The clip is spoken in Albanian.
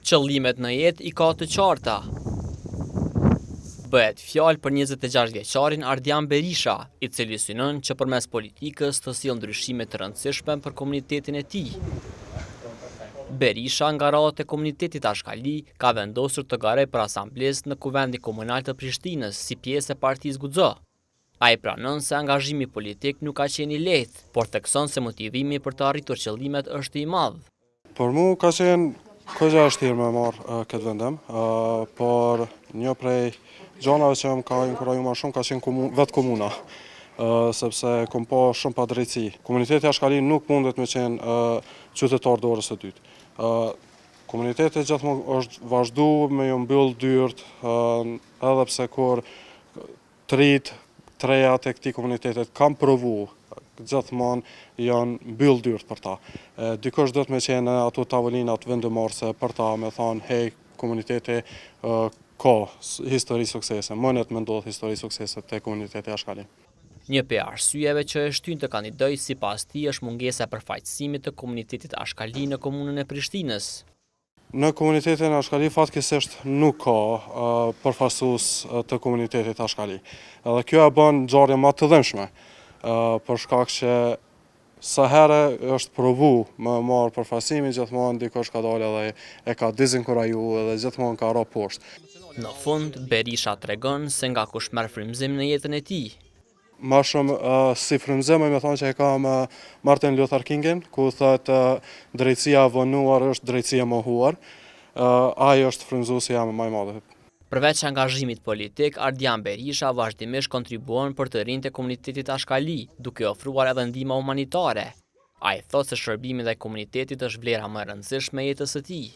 Qëllimet në jetë i ka të qarta. Bëhet fjalë për 26 vjeçarin Ardian Berisha, i cili synon që përmes politikës të sjellë ndryshime të rëndësishme për komunitetin e tij. Berisha nga radhët e komunitetit Ashkali ka vendosur të garojë për asamblist në Kuvendin Komunal të Prishtinës si pjesë e partisë Guxo. Ai pranon se angazhimi politik nuk ka qenë i lehtë, por thekson se motivimi për të arritur qëllimet është i madh. Për mu ka qenë kogja e vështirë me marrë këtë vendim, por një prej gjanave që më ka inkuraju ma shumë ka qenë vetë komuna, sepse kom pa shumë padrejtësi. Komuniteti Ashkali nuk mundet me qenë qytetar dorës së dytë. Komuniteti gjithmonë është vazhdu me ju mbyll dyert, edhe pse kur Të rijtë, të rejat e këtij komunitetit kanë provu, gjithmonë janë mbyll dyert për ta. Dikush duhet me qenë në ato tavolinat vendimmarrëse për ta me thanë, hej, komuniteti ka histori suksese, mundet me ndodhë histori suksese te komuniteti Ashkali. Një prej arsyeve që e shtyn të kandidojë sipas tij është mungesa e përfaqësimit të komunitetit Ashkali në komunën e Prishtinës. Në komunitetin Ashkali fatkeqësisht nuk ka përfaqësues të komunitetit Ashkali. Edhe kjo e bën ngjarjen ma të dhimbshme, për shkak që sa herë është provu me marrë përfaqësimin, gjithmonë dikush ka dalë edhe e ka dezinkuraju edhe gjithmonë ka ra poshtë. Në fund, Berisha tregon se nga kush merr frymëzim në jetën e tij. Ma shumë si frymëzim me thonë që e kam Martin Luther Kingin, ku thotë drejtësia e vonuar është drejtësi e mohuar. Ai është frymëzuesi jem ma i madh. Përveç angazhimit politik, Ardian Berisha vazhdimisht kontribuon për të rinjtë e komunitetit Ashkali, duke ofruar edhe ndihma humanitare. Ai thotë se shërbimi ndaj komunitetit është vlera më e rëndësishme e jetës së tij.